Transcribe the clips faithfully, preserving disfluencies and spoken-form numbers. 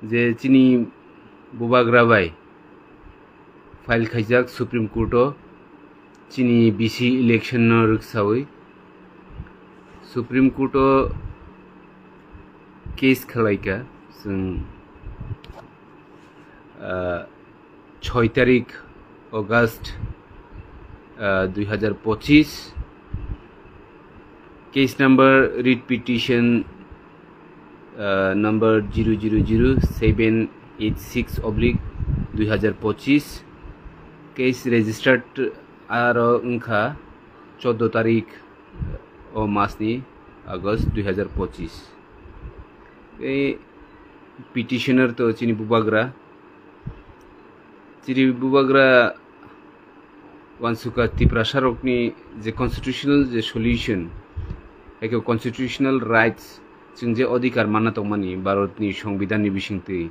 Je chini bubagra bai file khaijak Supreme Court o chini B C election no rwksawi Supreme Court o case khalaika chwng, ah, choi tarik August, ah, dui hazar pochis, case number writ petition, ah, number zero zero zero seven eight six oblique dui hazar pochis, case registered aro wngkha choddo tarik o masni August dui hazar pochis. Tei petitioner to chini bubagra, chini bubagra wansukha Tiprasa rokni je constitutional je solution, hai khe constitutional rights, chwng je odhikar manna tongmani Bharatni Songbidanni bisingtwi,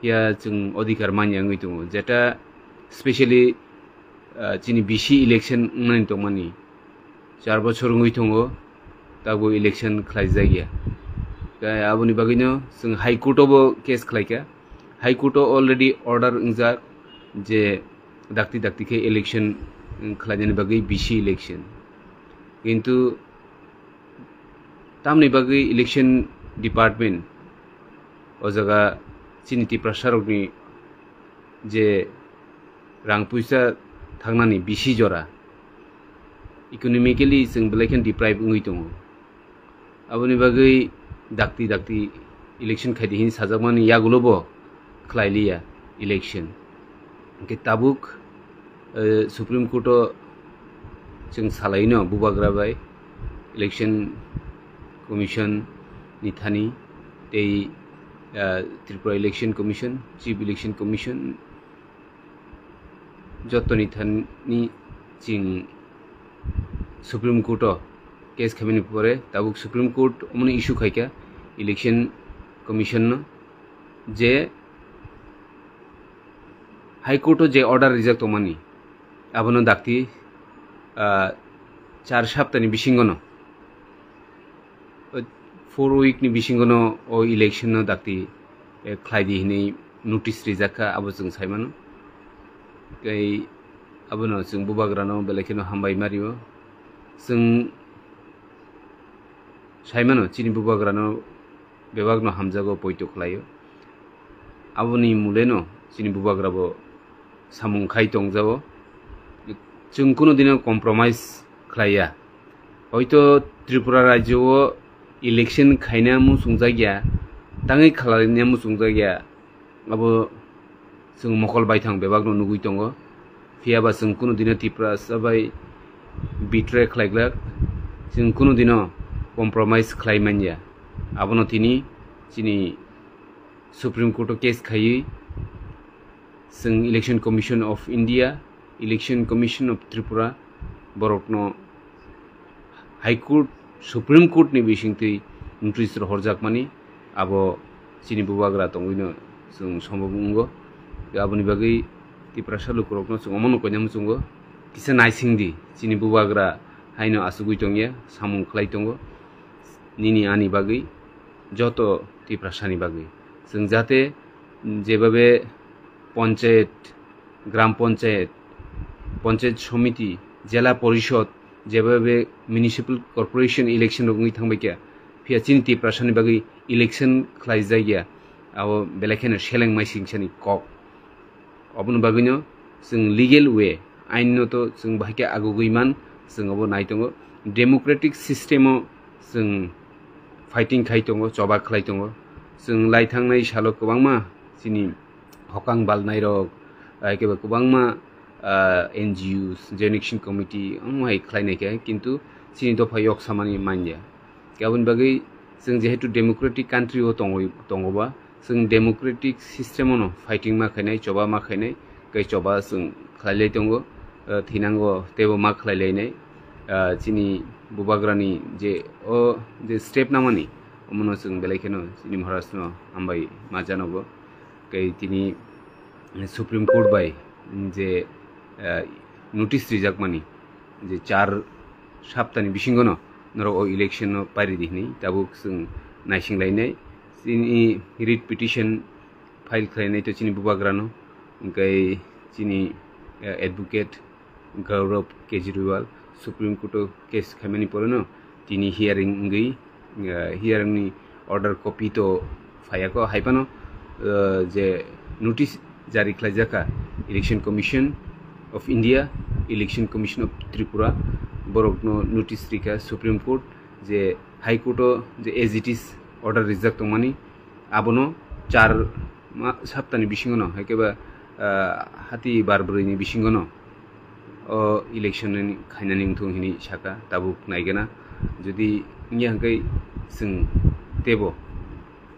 ya chwng odhikar manya wngwi tongo, jeta specially, ah, chini B C election wngnani tongmani char bochor wngwi tongo, tabo election khlaijakya. Tei aboni bagwino chwng High Court o bo case khlaikha. High Court o already order wngjak je dakti dakti khe election, mm, khlainani bagwi B C election. Kintu tamni bagwi election department o jaga chini Tiprasa rokni je rang puisa thangnani bisi jora, economically chwng belai kheno deprive wngwi tongo. Aboni bagwi dakti dakti election khaidi hin sajakmani yagulo bo khlailiya election. Hwnkhe tabuk, eh, Supreme Court o chwng salaino bubagra bai Election Commission ni thani tei, eh, Tripura Election Commission, Chief Election Commission, jotoni thani chwng Supreme Court o case khaimani pore tabuk Supreme Court omono issue khaikha Election Commission no je High Court o je order rijak tongmani abono dakti, ah, char saptani bisingono, o four week ni bisingono o election no dakti, eh, khlaidi hinwi notice rijak kha, abo chwng saimano. Tei abono chwng bubagrano belai kheno hambai mario. Chwng saimano chini bubagrano bebakno hamjago poito khlaio. Aboni muleno chini bubagrabo samung khai tongjago. Chwng kunu dino compromise khlaiya. Hoito Tripura rajyo o election khaina muchungjakya, tangwi khlaina muchungjakya, abo chwng mokol baithang bebakno nugwi tongo. Phiyaba chwng kunu dino Tiprasa bai betray khlaiglak, chwng kunu dino compromise khlai manya. Abono tini chini Supreme Court o case khaiwi chwng Election Commission of India, Election Commission of Tripura borokno High Court, Supreme Court ni bisingtwi notice rohorjakmani abo chini bubagra tongwino chwng sombob wngo. Aboni bagwi Tiprasa lukurokno chwng omono koina muchungo, kisa naisingdi, chini bubagra haino achugwi tongya, samung khlai tongo nini ani bagwi, joto Tiprasani bagwi. Chwng jate jebabe panchayat, gram panchayat, panchayat samiti, jela porishod, jebabe municipal corporation election rok wngwi thangbaikha, phiya chini Tiprasani bagwi election khlaijakya, abo belai kheno seleng maisingsani kok. Oboni bagwino chwng legal way, ainno to chwng bahai khe agugwi man, chwng obo nai tongo. Democratic system o chwng fighting khai tongo, choba khlai tongo. Chwng lai thangnai salo kwbangma chini hokang balnairok, hai khe bo kwbangma, ah, N G Os, Joint Action Committee, omo hai khlainai khe, kintu chini dopha yok samani manya. Aboni bagwi chwng jehetu democratic country o tongwi, tongo ba, chwng democratic system o no fighting ma khainai, choba ma khainai, tei choba chwng khlailai tongo, ah, thinango teibo ma khlailainai. Ah, chini bubagrani je o je step namani, omono chwng belai kheno chini Maharaj no hambai ma janogo. Tei tini Supreme Court bai je, ah, notice rijakmani je char saptani bisingono norok o election no pairidi hinwi tabuk chwng naisinglainai. Chini writ petition file khlainai to chini bubagrano, hwnkhe chini, eh, advocate Gaurav Kejriwal Supreme Court o case khaimani poreno tini hearing wngwi, eh, hearing ni order copy to phaiya kho, hai phano, eh, je notice jari khlaijak kha Election Commission of India, Election Commission of Tripura, borokno notice rikha Supreme Court je High Court o je as it is order rijak tongmani, abono char ma-, saptani bisingono, hai khe ba, ah, hati bar brwi ni bisingono o election ni khainani wngthung hini saka, tabuk naigana. Jodi wngya hwnkhe chwng teibo,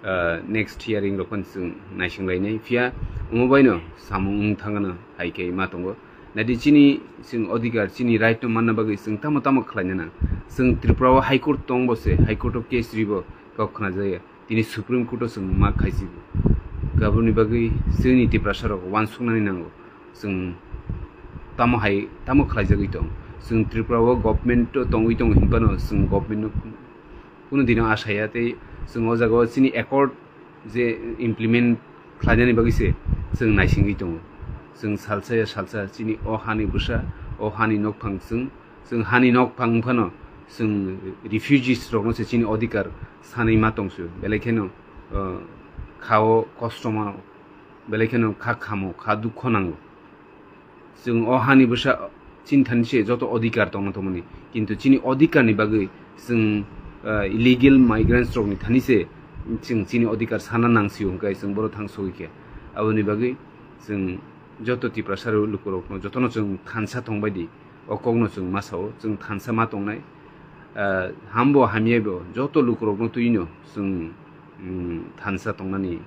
ah, next hearing rok phano chwng naising lainai. Phiya omo baino samung wng thangano hai khe ma tongo. Naidi chini chwng odhikar, chini right no manna bagwi chwng tamo tamo khlaina nang. Chwng Tripura o High Court tong bo se, High Court o case ribo kok khna jaya. Tini Supreme Court o chwng ma khaisigo. Aboni bagwi chini Tiprasa rok uansuknani nango. Chwng tamo hai, tamo khlaijagwi tong. Chwng Tripura o government o tongwi tongo hinphano chwng government no kunu dino asaya tei chwng o jaga o chini accord je implement khlainani bagwi se chwng naisingwi tongo. Chwng salsa ya salsa chini o hani bwsa, o hani nokphang chwng, chwng hani nokphang phano chwng refugees rokno se chini odhikar sanwi ma tongsu. Belai kheno, uh, kha o kosto mano, belai kheno kha khamo, kha dukho nango. Chwng o hani bwsa chini thani se joto odhikar tongna tongmani, kintu chini odhikar ni bagwi chwng, ah, illegal migrants rok ni thani se chwng chini odhikar sana nang sio hwnkhe chwng boro thang sogwi khe. Aboni bagwi chwng joto Tiprasa rok lukurokno jotono chwng thansa tongbai di, o kokno chwng ma sao, chwng thansa ma tongnai. Ah, hambo hamyabo joto lukurokno twino chwng, mm, thansa tongnani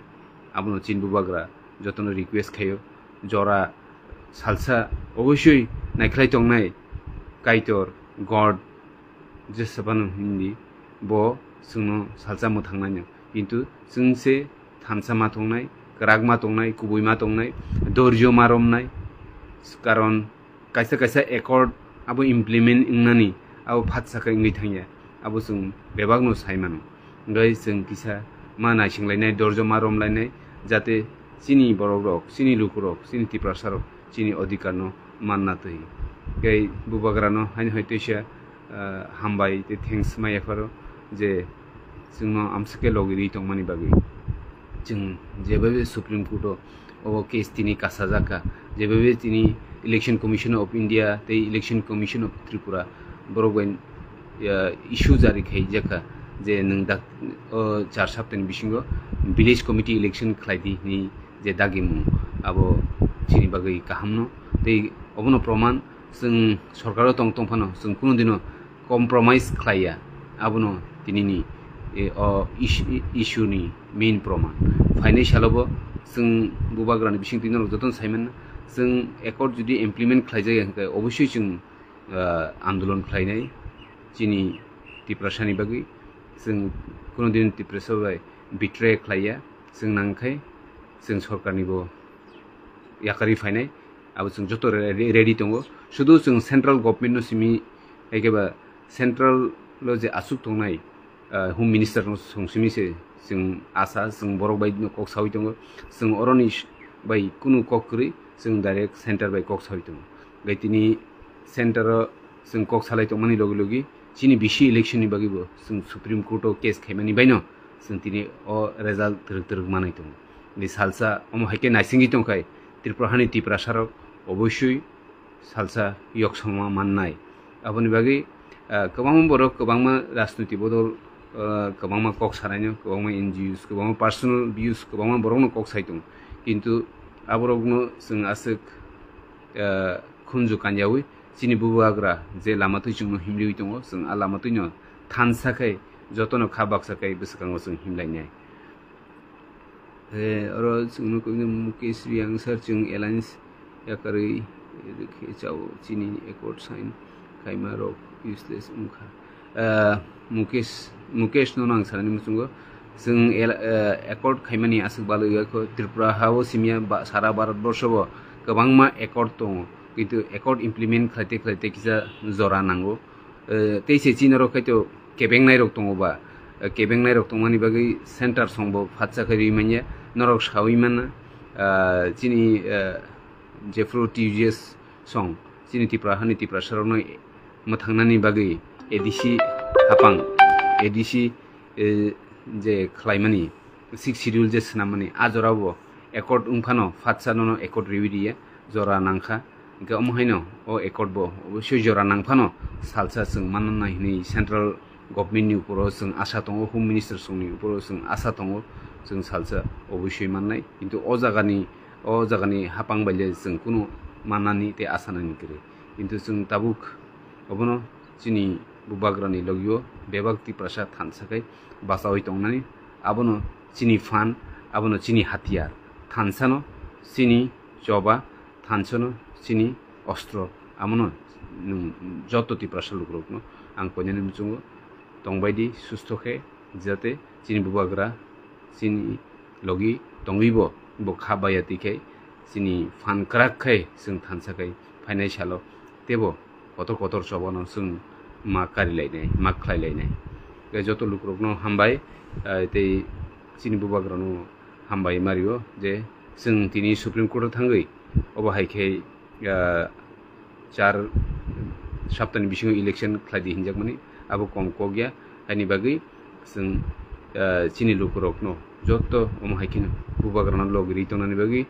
abono chini bubagra jotono request khaio. Jora salsa obosoi naikhlai tongnai Kaitor, God, Jesa phano hindi, bo chwngno salsa mwthangnaino. Kintu chwng se thansa ma tongnai, kwrak ma tongnai, kubui ma tongnai, dorjo ma romnai. Karon kaisa kaisa accord abo implement wngnani abo phatsa khe wngwi thangya, abo chwng bebakno sai mano. Hwnkhe chwng kisa ma naisinglainai, dorjo ma romlainai, jate chini borokrok, chini lukurok, chini Tiprasarok chini odhikarno manna twi. Tei bubagrano haino hai teisa, ah, hambai tei thanks ma yapharo je chwngno amswkhe logi rwi tongmani bagwi. Chwng jeba Supreme Court o o case tini kasajak kha, jeba tini Election Commission of India tei Election Commission of Tripura borok bai, ah, issue jari khaijak kha je nwng dak-, o char saptani bisingo village committee election khlai di hwnwi je dagimung, abo chini bagwi kahamno. Tei obono proman chwng sorkaro tong tong phano chwng kunu dino compromise khlaiya, abono tinini, e, o is-, issue ni main proman. Phainai salobo chwng bubagrani bisingtwi norok jotono saimanna, chwng accord jodi implement khlaijak ya hwnkhe obosoi chwng, ah, andolon khlainai chini Tiprasani bagwi. Chwng kunu din Tiprasa bai betray khlaiya, chwng nangkhe chwng sorkarnibo yakarwi phainai, abo chwng joto re-, re-, ready tongo. Sudu chwng central government no simi, ekeba central lo je asuk tongnai, ah, home minister no song simi se chwng asa, chwng borok bai no kok sawi tongo. Chwng oroni s-, bai kunu kok kwrwi, chwng direct center bai kok sawi tongo. Gai tini center o chwng kok salai tongmani logi logi chini bisi election ni bagwi bo chwng Supreme Court o case khaimani baino chwng tini o result twrwk twrwk manwi tongo. Ni salsa omo hai khe naisingwi tongkhai Tripura hani Tiprasa rok obosoi salsa yoksongma mannai. Aboni bagwi, ah, kwbangma borok, kwbangma rajniti bodol, ah, kwbangma kok sanaino, kwbangma N G Os, kwbangma personal views, kwbangma borokno kok sai tongo. Kintu aborokno chwng aswk, ah, khunju kanyaui chini bubagra je lama twi chwngno himriwi tongo, chwng a lama twino thansa khai jotono kha baksa khai bwskango chwng himlainai. Eh, oro chwngno kwbangma Mukesh Reang sir chwng alliance yakarwi rwkhe chao chini accord sign khaima rok useless wngkha. Eh, Mukesh, Mukesh no ang sanani muchungo chwng el-, eh, accord khaimani aswk balwi wngkha Tripura ha o simya ba sara Bharat borsho bo kwbangma accord tongo, kintu accord implement khlaite khlaite kisa jora nango. Eh, tei se chini rok khaito kebengnai rok tongo ba, Kebengnai rok tongmani bagwi center song bo phatsa khe rwi manya. Norok sawi mana, ah, chini, ah, jephru T U J S song, chini Tipra hani Tiprasa rokno mwthangnani bagwi A D C hapang, A D C, eh, je khlaimani, sixth schedule je swnamani, a jora bo accord wngphano phatsa nono accord riwi riya, jora nangkha. Hingke omo haino o accord bo obosoi jora nangphano salsa chwng manna hinwi central government ni uporo chwng asa tongo, home minister songni uporo chwng asa tongo, chwng salsa obosoi mannai. Kintu o jagani, o jagani hapang bai le chwng kunu mannani tei asa nani kwrwi. Kintu chwng tabuk obono chini bubagrani logio bebak Tiprasa thansa khai bachaui tongnani. Abono chini phan, abono chini hatiyar. Thansano chini choba, thansano chini ostro. Amono nwng joto Tiprasa lukurokno ang koinani muchungo tongbaidi susto khe, jate chini bubagra chini logi tongwibo bo kha baya twi khai chini phan kwrak khai chwng thansa khai phainai salo teibo kotor kotor chobano chwng ma kari lainai, ma khlai lainai. Tei joto lukurokno hambai, ah, tei chini bubagrano hambai mario je chwng tini Supreme Court o thangwi obo hai khe, ah, char saptani bisingo election khlai di hinjakmani, abo kom kok ya. Haini bagwi chwng, ah, chini lukurokno joto omo hai kheno bubagrano logwi ri tongnani bagwi